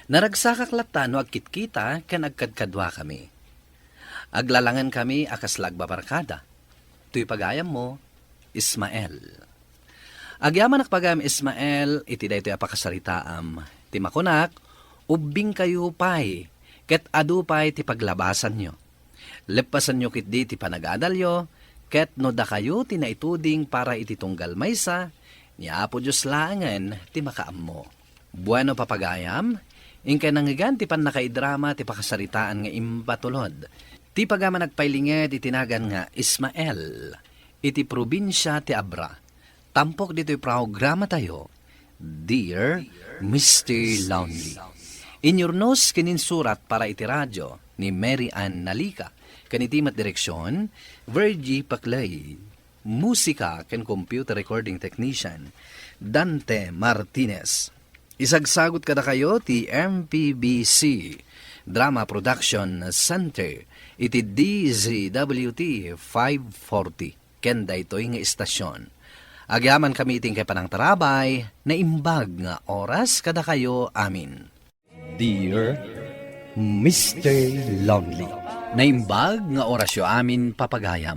Naragsakak latta no agkitkita ken agkadkaduakami. Aglalangenkami a kasla agbabarkada. Toy pagayammo, Ismael. Agyamanak pagayam, Ismael, iti daytoy a pakasaritaam. Ti makunak, ubbingkayo pay, ket adu pay ti paglabasanyo. Leppasanyo ketdi ti panagadalyo, ket no dakayo ti naituding para iti tunggal maysa, ni Apo Dios laengen ti makaammo. Bueno, papagayam, inkay nangngegan ti pannakaidrama ti pakasaritaan nga imbatulod. Ti pagayam a nagpailinged iti nagan nga Ismael, iti probinsia ti Abra. Tampok ditoy programatayo, Dear Mister Lonely. Inyurnos ken insurat para iti radio ni Mary Ann Nalica, ken iti met direksion, Virgie Paclay. Musika ken computer recording technician, Dante Martinez. Isagsagut kadakayo ti M P B C Drama Production Center iti D Z W T five forty ken daytoy nga istasion. Agyamankami iti inkay panangtarabay, naimbag nga oras kadakayo amin. Dear Mister Lonely. Naimbag nga orasyo amin, papagayam.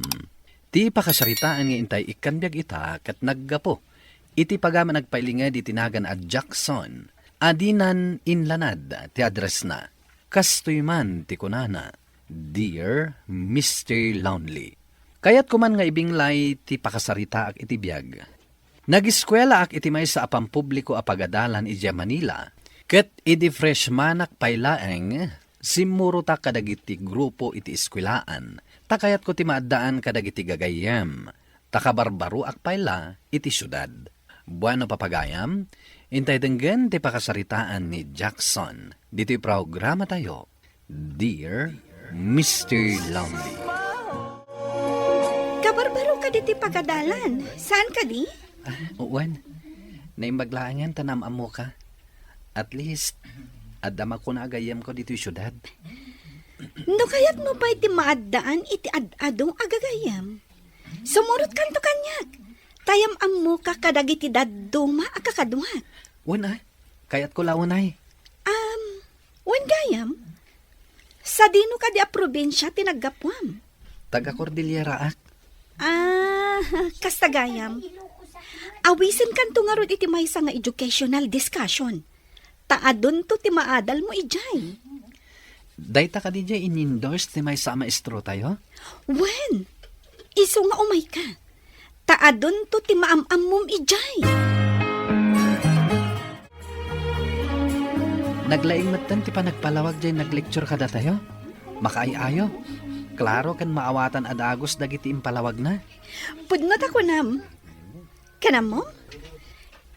Ti pakasaritaan nga intay ikkan biag ita ket naggapu iti pagayam a nagpailinged iti nagan a Jackson a dinan inlanad ti addressna. Kastoy man ti kunana, Dear Mister Lonely. Kayatko man nga ibinglay ti pakasaritaak iti biag. Nagiskuelaak iti maysa a pampubliko a pagadalan idiay Manila, ket idi freshmanak pay laeng, simmurotak kadagiti grupo iti eskuelaan, ta kayatko ti maaddaan kadagiti gagayyem, ta kabarbaroak pay la iti siudad. Bueno, papagayam, intay denggen ti pakasaritaan ni Jackson ditoy programatayo. Dear Mister Lonely. Kabarbaro kadi ti pagadalan, saan kadi? Ah, wen. Naimbag laengen ta naam-ammoka. At least, adda makuna a gayyemko ditoy siudad. No kayatmo pay ti maaddaan iti ad-adu a gagayyem, sumurotkanto kaniak. Ta yam-ammoka kadagiti dadduma a kakaduak. Wen, ah. Kayatko la unay. Um, wen gayam, sadino kadi a probinsia ti naggapuam? Taga-Cordillera ak. Ah, kasta gayam. Awisenkanto ngarud iti maysa nga educational discussion. Ta adunto ti maadalmo idiay. Dayta kadi diay in-endorse ti maysa a maestrotayo? Wen, isu nga umayka. Ta adunto ti maam-ammom idiay. Naglaing metten ti panagpalawag diay nag-lecture kadatayo. Makaay-ayo. Klaro ken maawatan a dagus dagiti impalawagna. Pudno ta kunam. Kanam mo?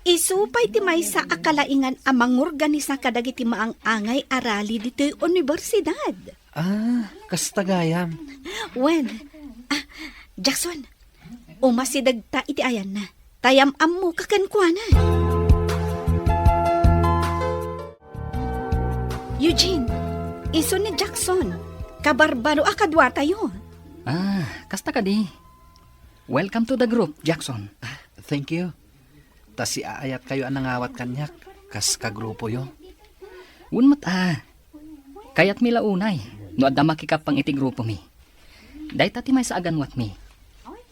Isu pay ti maysa a kalaingan a mangorganisa kadagiti maang-angay a rally ditoy universidad. Ah, kasta gayam. Wen, ah, Jackson, umasidegta iti ayanna. Ta am-ammoka kenkuana. Eugene, isu ni Jackson, kabarbaro a kaduatayo. Ah, kasta kadi. Welcome to the group, Jackson. Ah, thank you. Ta siaayatkayo a nangawat kaniak kas kagrupoyo. Wen met a, kayatmi la unay no adda makikappang iti grupomi. Dayta ti maysa a ganwatmi.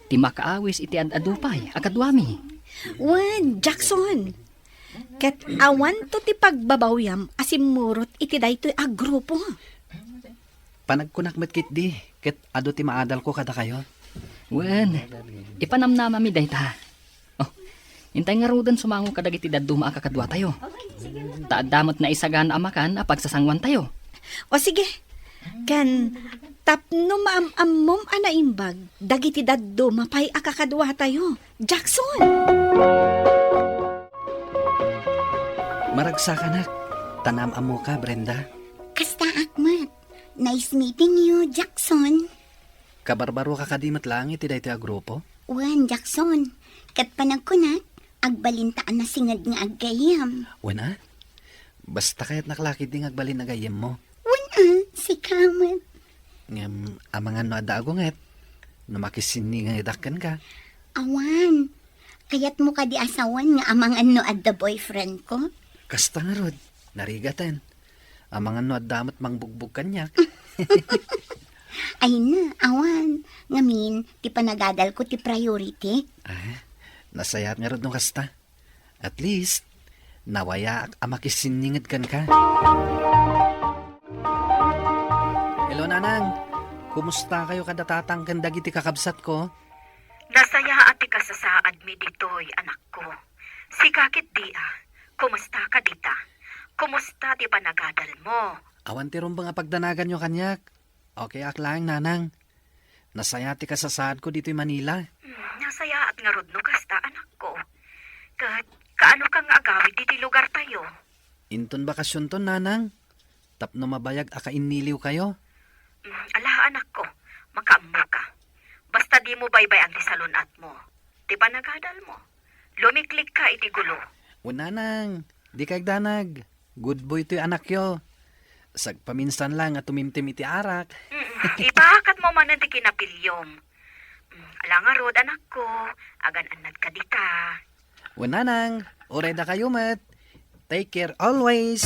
Ti makaawis iti ad-adu pay a kaduami. Wen, Jackson. Ket awanto ti pagbabawyam a simmurot iti daytoy a grupo. Panagkunak met ketdi, ket adu ti maadalko kadakayo. Wen, ipanamnamami dayta. Oh, intay ngaruden sumango kadagiti dadduma a kakaduatayo. Ta adda met naisagana a makan a pagsasanguantayo. O sige, ken tapno maam-ammom a naimbag dagiti dadduma pay a kakaduatayo. Jackson! Maragsakanak, ta naam-ammoka, Brenda. Kastaak met. Nice meeting you, Jackson. Kabarbaroka kadi met laeng iti daytoy a grupo? Wen, Jackson. Ket panagkunak, agbalinta a nasinged nga aggayam. Wen a? Basta kayatnak la ketdi nga agbalin a gayyemmo. Wen a, sika met. Ngem, amangan no adda agunget, no makisinningedak kenka. Awan. Kayatmo kadi a sawen nga amangan no adda boyfriend ko? Kasta ngarud, narigaten. Amangan no adda met mangbugbog kaniak. Ay na, awan. Ngamin, ti panagadal ko ti priority. Ah, nasayaat ngarud no kasta. At least, nawayaak a makisinninged kenka. Hello, Nanang. Kumusta kayo kada tatang ken dagiti kakabsatko? Nasayaat ti kasasaadmi ditoy, anakko. Sika ketdi a, kumusta ka dita? Kumusta ti panagadalmo? Awan ti rumbeng a pagdanaganyo kaniak. Okay ak laeng, Nanang. Nasayaat ti kasasaadko ditoy Manila. Hmm, nasayaat ngarud no kasta, anakko. Ket kaano ka nga agawid ditoy lugartayo? Inton bakasionton, Nanang. Tapno mabayag a kainniliwkayo. Hmm, ala, anakko, makaammoka. Basta dimo baybay-an ti salun-atmo, ti panagadalmo. Lumiklikka iti gulo. Wen, Nanang, dika agdanag. Good boy toy anakyo. Sagpaminsan la nga tumimtim iti arak. Mm, ipakatmo manen ti kinapilyom. Mm, ala ngarud, anakko, agan-annadka dita. Wen, Nanang, uray dakayo met. Take care always.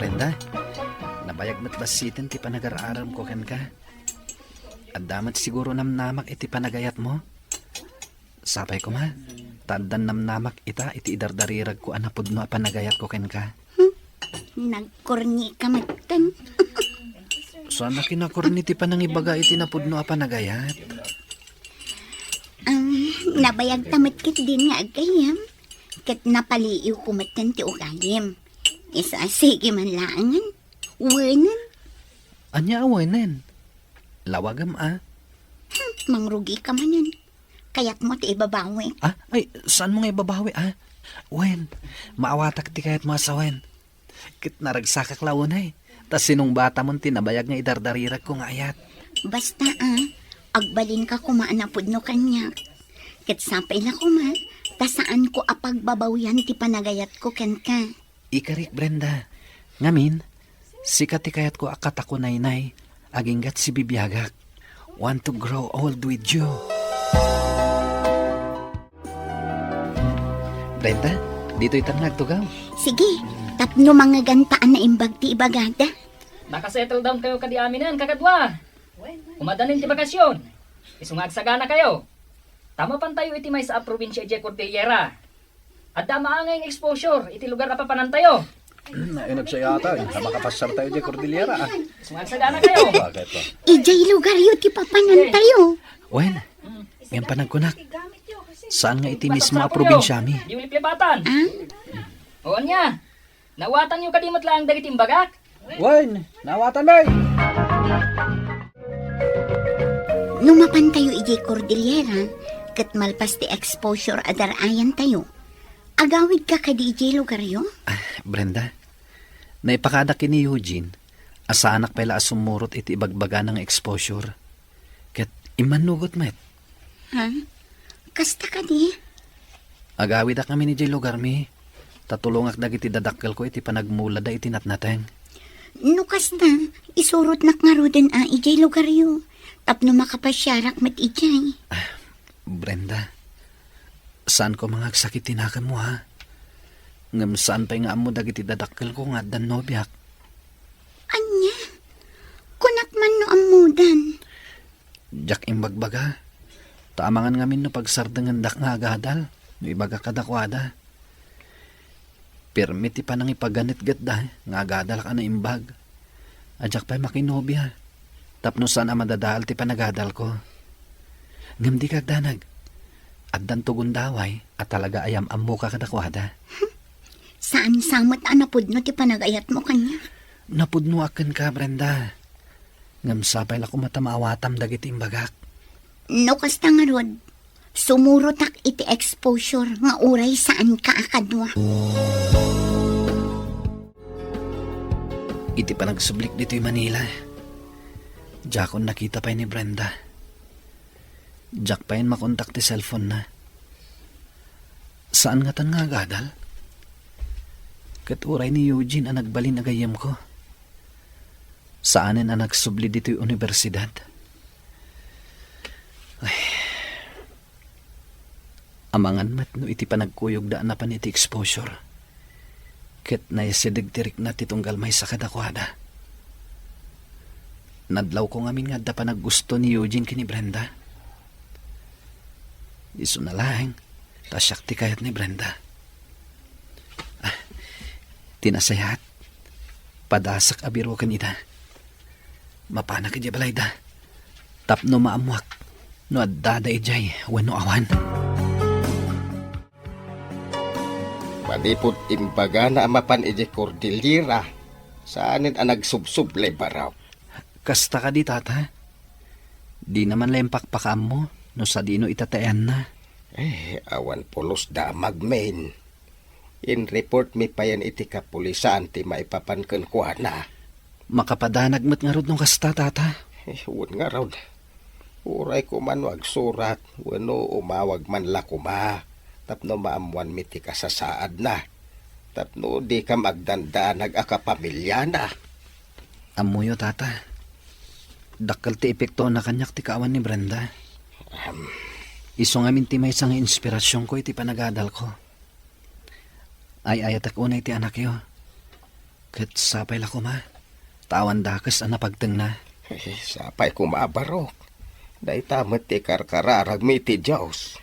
Brenda, nabayag met bassiten ti panagar-aremko kenka. Adda met siguro namnamak iti panagayatmo. Sapay koma, ta addan namnamak ita iti idardariregko a napudno a panagayatko kenka. Hmm, nagkornika metten. Saan a kinakorni ti panangibaga iti napudno a panagayat. Am, nabayagta met ketdin nga aggayam, ket napaliiwko metten ti ugalim. Isu a sige man laengen. Wenen. Ania a wenen? Lawagem a. Hmm, mangrugika manen. Kayatmo ti ibabawi. Ah, ay, saanmo nga ibabawi, ah? Wen, maawatak ti kayatmo a sawen. Ket naragsakak la unay, ta sinungbatamon ti nabayag nga idardariregko nga ayat. Basta, ah, agbalinka koma a napudno kaniak. Ket sapay la koma, ta saanko a pagbabawian ti panagayatko kenka. Ikarik, Brenda. Ngamin, sika ti kayatko a katakunaynay, aginggat sibibiagak. Want to grow old with you. Brenda, ditoy ta nagtugaw. Sige, tapno mangngegantaanna imbag ti ibagada. Nakasettle down kayo kadi aminen, kakadua. Umadanin ti bakasyon. Isu nga agsagana kayo. Ta mapantayo iti maysa a probinsia idiay Cordillera. Adda maangay nga exposure iti lugar a papanantayo. Hmm, ay, nagsayatan. Makapasar tayo di Cordillera, ah. Isu nga agsagana kayo. Bakit, ah? Idiay lugaryo ti papanantayo. Wen, ngem panagkunak, saan nga iti mismo a probinsiami? Di uliplipatan. Ah? O ania? Nawatanyo kadi met laeng dagiti imbagak? Wen, nawatan, bay. No mapantayo idiay Cordillera, ket malpas ti exposure a dar-ayantayo, agawidka kadi idiay lugaryo? Ah, Brenda, naipakadak ken ni Eugene a saanak pay la a sumurot iti ibagbagana nga exposure. Ket immannugot met. Ha? Kasta kadi? Agawidak ngamin idiay lugarmi, ta tulongak dagiti dadakkelko iti panagmulada iti natnateng. No kasta, isurotnak ngaruden a idiay lugaryo, tapno makapasiarak met idiay. Ah, Brenda, saan ko mangagsakit ti nakemmo, ha? Ngem saan pay nga ammo dagiti dadakkelko nga addan nobiak. Ania? Kunak man no ammodan. Diak imbagbaga, ta amangan ngamin no pagsardengendak nga agadal no ibagak kadakuada. Pirmi ti panangipaganetgetda nga agadalak a naimbag. A diak pay makinobia, tapno saan a madadael ti panagadalko. Ngem dika agdanag, addanto gundaway a talaga a yam-ammoka kadakuada. Saan sa met a napudno ti panagayatmo kaniak? Napudnoak kenka, Brenda. Ngem sapay la koma ta maawatam dagiti imbagak. No kasta ngarud, sumurotak iti exposure nga uray saanka a kadua. Iti panagsublik ditoy Manila, diakon nakita pay ni Brenda. Diak pay makontak ti cellphone-na. Saan ngatan nga agadal? Ket uray ni Eugene a nagbalin a gayyemko. Saanen a nagsubli ditoy universidad. Ay. Amangan met no iti panagkuyogda a napan iti exposure. Ket naisideg ti rikna ti tunggal maysa kadakuada. Nadlawko ngamin nga adda panaggusto ni Eugene ken ni Brenda. Isuna laeng, ta siak ti kayat ni Brenda. Ah, ti nasayaat, padasak a biroken ida. Mapanak idiay balayda, tapno maammoak no addada idiay wenno awan. Manipud imbagana a mapan idiay Cordillera, saanen a nagsubsublay, barok. Kasta kadi, Tata? Dina man laeng pakpakaammo no sadino ita ti ayanna. Eh, awan pulos damagmin. In-report mi payen iti kapulisan ti maipapan kenkuana. Makapadanag met ngarud no kasta, Tata? Eh, wen ngarud. Uray koma no agsurat wenno umawag man la koma tapno maammoanmi ti kasasaadna, tapno dikam agdandanag a kapamiliana. Ammoyo, Tata. Dakkel ti epektona kaniak ti kaawan ni Brenda. Ahem. Isu ngamin ti maysa nga inspirasionko iti panagadalko. Ay-ayatek unay ti anakyo. Ket sapay la koma, ta awan dakes a napagtengna. Eh, sapay koma, barok. Dayta met ti karkararagmi iti Dios.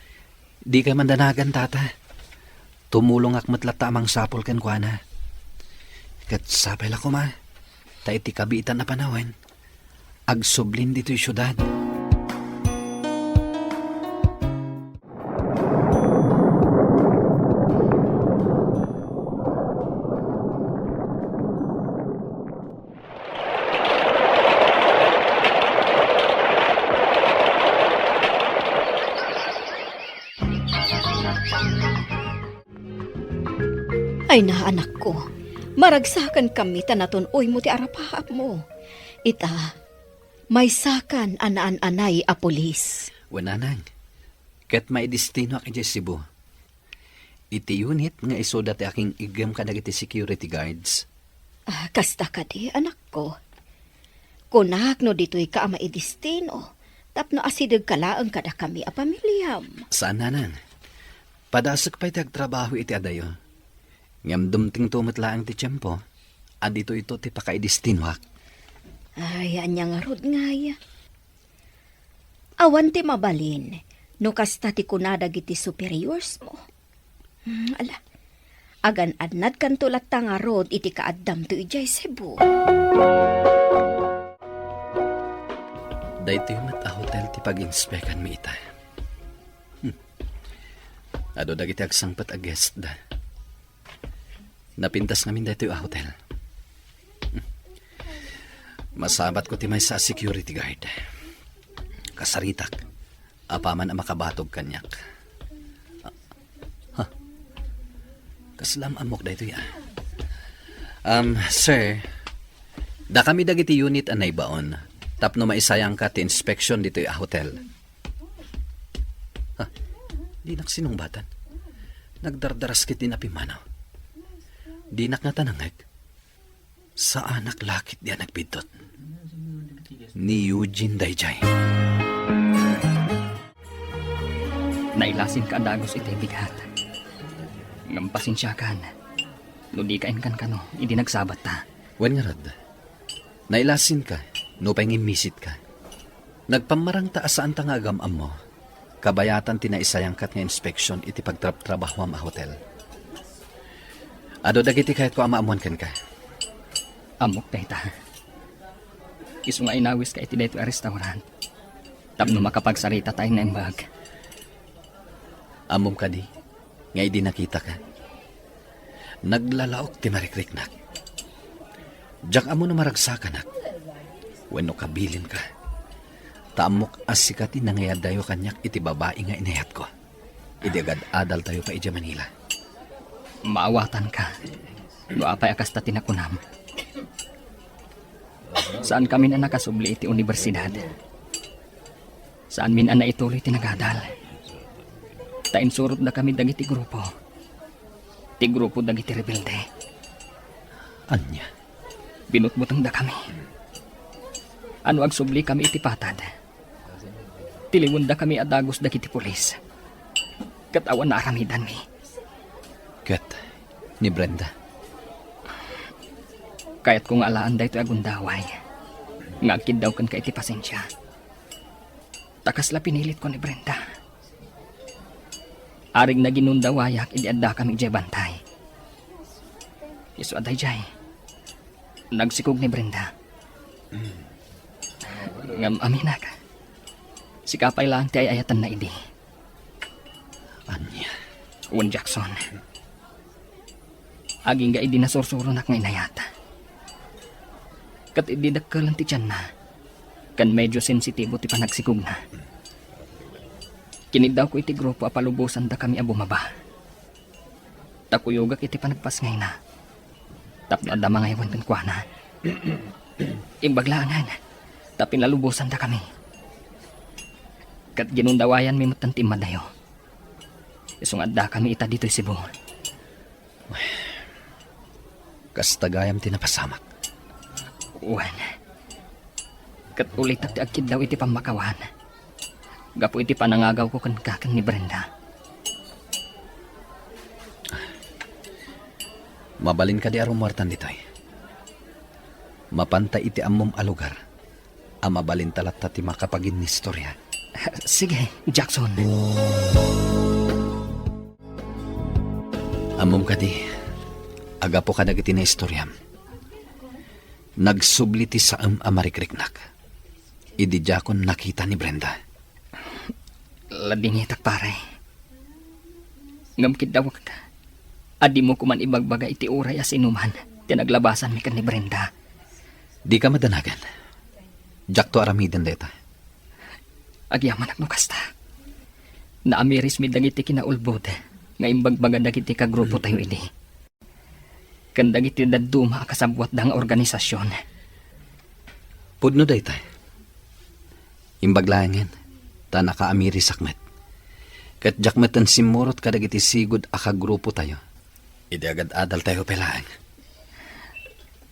Dika mandanagan, Tata. Tumulongak met latta a mangsapul kenkuana. Ket sapay la koma, ta iti kabiitan a panawen, agsublin ditoy siudad. Ay na, anakko, maragsakan kami ta natun-oymo ti arapaapmo. Ita, maysakan a naan-anay a pulis. Wen, nanang, ket maidestinoak idiay Cebu. Iti unit nga isuda ti aking-iggem kadagiti security guards. Ah, kasta kadi, anakko. Kunak no ditoyka a maidestino, tapno asidegka laeng kadakami a pamiliam. Saan, nanang. Padasek pay ti agtrabaho iti adayo. Ngem dumtengto met laeng ti tiempo a ditoyto ti pakaidestinoak. Ay, ania ngarud ngay? Awan ti mabalin no kasta ti kuna dagiti superiors mo. Hmm, ala, agan-annadkanto latta ngarud iti kaaddamto idiay Cebu. Daytoy met a hotel ti pag-inspekanmi ita. Hmm. Adu dagiti agsangpet a guest da. Napintas ngamin daytoy a hotel. Hmm. Masabatko ti maysa a security guard. Kasaritak. Apaman a makabatog kaniak. Ha? Kasla am-ammok daytoy, ah. Um, sir, dakami dagiti unit a naibaon tapno maisayangka ti inspection ditoy a hotel. Ha? Dinak sinungbatan. Nagdardaras ket di napimmanaw. Dinak ngata nangngeg. Saanak la ketdi a nagbiddut. Ni Eugene daydiay. Nailasinka a dagus iti bigat. Ngem pasensiakan no dika inkankano idi nagsabatta. Wen ngarud, nailasinka nupay nga immisitka. Nagpammarangta a saanta nga agam-ammo. Kabayatan ti naisayangkat nga inspeksion iti pagtrabtrabahoam a hotel. Adu dagiti kayatko a maammuan kenka. Ammok dayta. Isu nga inawiska iti daytoy a restaurant tapno makapagsarita ta ay naimbag. Ammom kadi nga idi nakitaka, naglalaok ti marikriknak. Diak ammo no maragsakanak wenno kabilinka. Ta ammok a sika ti nangayadayo kaniak iti babai nga inayatko idi agad-adaltayo pay idiay Manila. Maawatanka no apay a kasta ti nakunam. Saankamin a nakasubli iti universidad. Saanmin a naituloy ti nagadal. Ta insurotdakami dagiti grupo. Ti grupo dagiti rebelde. Ania? Binutbutengdakami. Ano agsublikami iti patad, tiliwendakami a dagus dagiti pulis. Ket awan naaramidanmi. Ket ni Brenda? Kayatko nga alaan daytoy a gundaway nga agkiddaw kenka iti pasensia. Ta kasla pinilitko ni Brenda. Arig naginundawayak idi addakami idiay bantay. Isu a daydiay, nagsikog ni Brenda. Ngem aminak, sika pay laeng ti ay-ayatenna idi. Ania? Wen, Jackson. Agingga idi nasursuronak nga inayat. Ket idi dekkelen ti tianna, ken medio sensitibo ti panagsikogna, kiniddawko iti grupo a palubosandakami a bumaba. Ta kuyogak iti panagpasngayna tapno adda mangaywan kenkuana. Imbag laengen ta pinalubosandakami. Ket ginundawayanmi metten ti immadayo. Isu nga addakami ita ditoy Cebu. Kasta gayam ti napasamak. Wen, ket ulitek ti agkiddaw iti pammakawan gapu iti panangagawko kenka ken ni Brenda. Mabalin kadi a rumuartan ditoy? Mapanta iti ammom a lugar a mabalinta latta ti makapaginnistoria. Sige, Jackson. Ammom kadi, agapu kadagiti naistoriam, nagsubli ti saem a marikriknak idi diakon nakita ni Brenda. Ladingitak, pare. Ngem kiddawek a dimo koman ibagbaga iti uray a sinuman ti naglabasanmi ken ni Brenda. Dika madanagan. Diakto aramiden dayta. Agyamanak no kasta. Naamirismi dagiti kinaulbod nga imbagbaga dagiti kagrupotayo idi ken dagiti dadduma a kasabbuatda nga organisasion. Pudno dayta. Imbag laengen, ta nakaamirisak met. Ket diak metten simmurot kadagiti sigud a kagrupotayo idi agad-adaltayo pay laeng.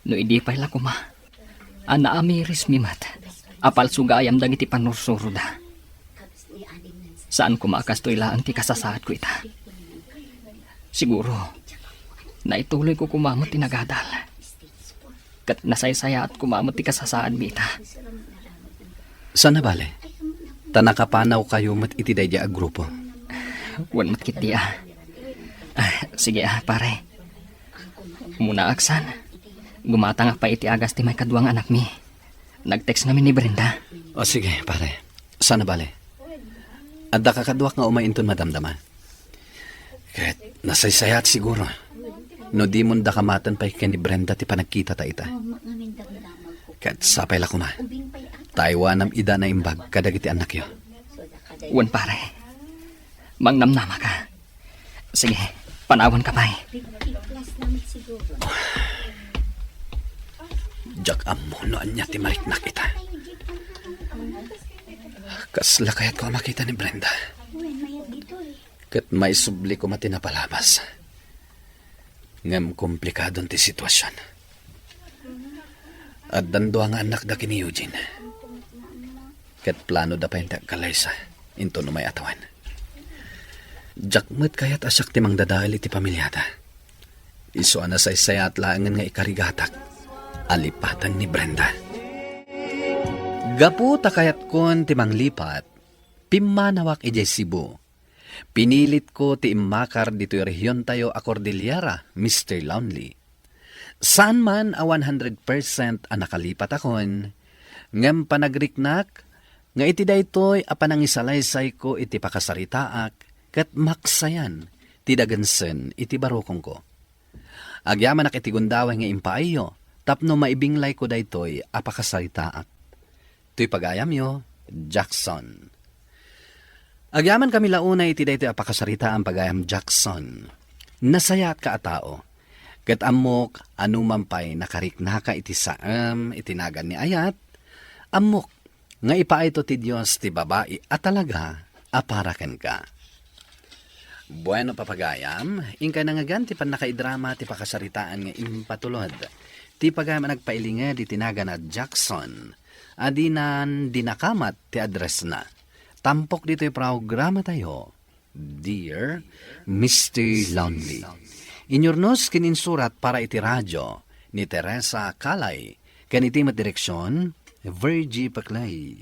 No idi pay la koma a naamirismi met a palso gayam dagiti pannursuroda. Saan koma a kastoy laeng ti kasasaadko ita. Siguro, naituloyko koma met ti nagadal. Ket nasaysayaat koma met ti kasasaadmi ita. Saan a bale, ta nakapanawkayo met iti daydiay a grupo. Wen met ketdi a. Ah, sige a, pare. Umunaak san. Gumatangak pay iti agas ti maikadua nga anakmi. Nag-text ngamin ni Brenda. O sige, pare. Saan a bale. Adda kakaduak nga umay inton madamdama. Ket nasaysayaat siguro no dimon dakamaten pay ken ni Brenda ti panagkitata ita. Ket sapay la koma ta aywanam ida naimbag kadagiti annakyo. Wen, pare. Mangnamnamaka. Sige, panawanka pay. Diak ammo no ania ti mariknak ita. Kasla kayatko a makita ni Brenda. Ket maisubli koma ti napalabas. Ngem komplikadon ti situasion. Addan dua nga annakda ken ni Eugene. Ket planoda pay ti agkalaysa inton umay a tawen. Diak met kayat a siak ti mangdadael iti pamiliada. Isu a nasaysayaat laengen nga ikarigatak a lipaten ni Brenda. Gapu ta kayatkon ti manglipat, pimmanawak idiay Cebu. Pinilitko ti immakar ditoy rehiontayo a Cordillera, Mister Lonely. Saan man a one hundred percent a nakalipatakon, ngem panagriknak nga iti daytoy a panangisalaysayko iti pakasaritaak ket maksayan ti dagensen iti barukongko. Agyamanak iti gundaway nga impaayyo tapno maibinglayko daytoy a pakasaritaak. Toy pagayamyo, Jackson. Agyamankami la unay iti daytoy a pakasaritaan, pagayam Jackson. Nasayaatka a tao. Ket ammok a numan pay nakariknaka iti saem iti nagan ni ayat, ammok nga ipaayto ti Dios ti babai a talaga a para kenka. Bueno, papagayam, inkay nangngegan ti pannakaidrama ti pakasaritaan nga impatulod ti pagayam a nagpailinged iti nagan a Jackson a dinan dinakamat ti addressna. Tampok ditoy programatayo, Dear Mister Lonely. Inyurnos ken insurat para iti radio ni Teresa Calay, ken iti met direksion, Virgie Paclay.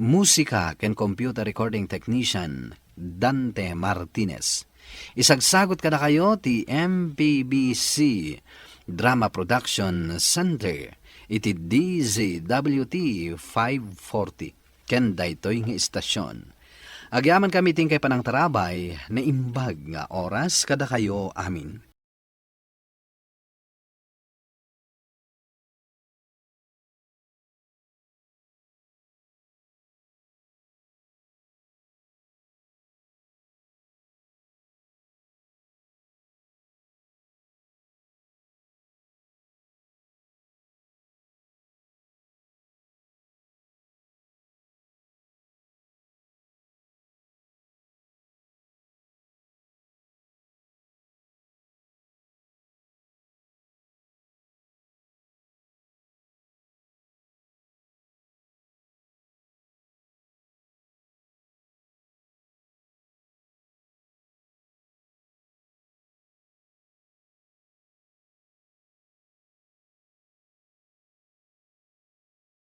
Musika ken computer recording technician, Dante Martinez. Isagsagut kadakayo ti M P B C Drama Production Center iti D Z W T five forty ken daytoy nga istasion. Agyamankami ti inkay panangtarabay, naimbag nga oras kadakayo amin.